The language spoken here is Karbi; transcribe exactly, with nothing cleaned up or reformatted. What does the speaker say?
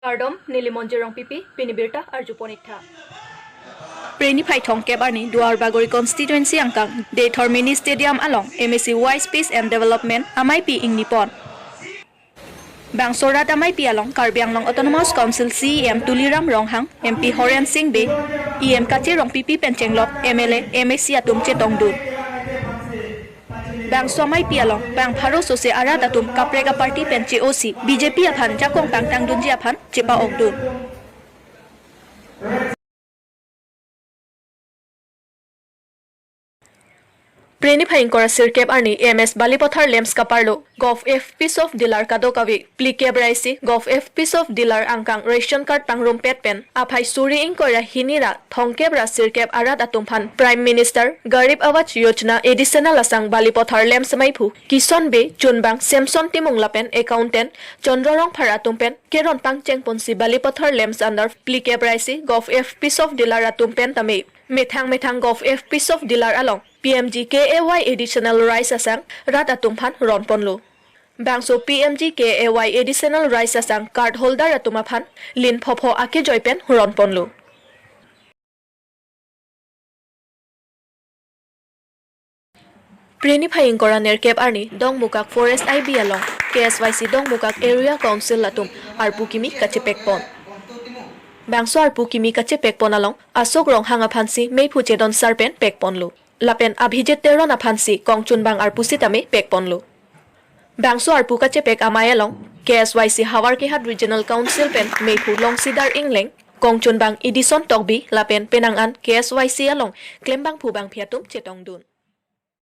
Kardom, neli Monjir Rongpipi, pini birta arjupon iktha. Preniphai thomkep arni Duarbagori constituency angkang Deithor Mini Stadium along M A C Vice Peace and Development amaipi ingnipon. Bangso rat amaipi along Karbi Anglong Autonomous Council C E M Tuliram Ronghang, M P Horen Sing Bey, E M Kache Rongpipi pen chenglok M L A, M A C atum chetongdun. Bangso amaipi along bang pharo sose arat atum kaprek aparty pen che-osi B J P aphan jakong pangtangdunji aphan chepa-okdun. Preniphai ingkoi ra sirkep arni M S Balipathar Lamps kaparlo Gov F Peace of Dealer kadokave phlikep ra isi Gov F Peace of Dealer angkang ration card pangrumpet pen aphai suri ingkoi ra hini ra thomkep ra sirkep arat atum aphan Prime Minister Garib Awaaz Yojana additional asang Balipathar Lamps maiphu Kison Bey, chunbang Samson Timung lapen accountant Chandra Rongphar atum pen keron pangchengponsi Balipathar Lamps under phlikep ra isi Gov F Peace of Dealer atum pen tame methang methang Gov F Peace of Dealer along P M G K A Y additional rice asang rat atum aphan ronponlo. Bangso P M G K A Y additional rice asang card holder atum aphan lin phopho akejoi pen ronponlo. Preniphai ingkoi ra nerkep arni Dongmukak Forest I B along K S Y C Dongmukak Area Council atum arpu kimi kachepekpon. Bangso arpu kimi kachepekpon along Ashok Ronghang aphansi meiphu Chedon Sar pen pekponlo. Lapen Abhijit Teron aphansi kongchunbang arpu sitame pekponlo. Bangso arpu kachepek amei along K S Y C Howraghat Regional Council pen meiphu Longsidar Engleng, kongchunbang Edison Tokbi lapen penang an K S Y C along klembangphu bangphi atum chetongdun.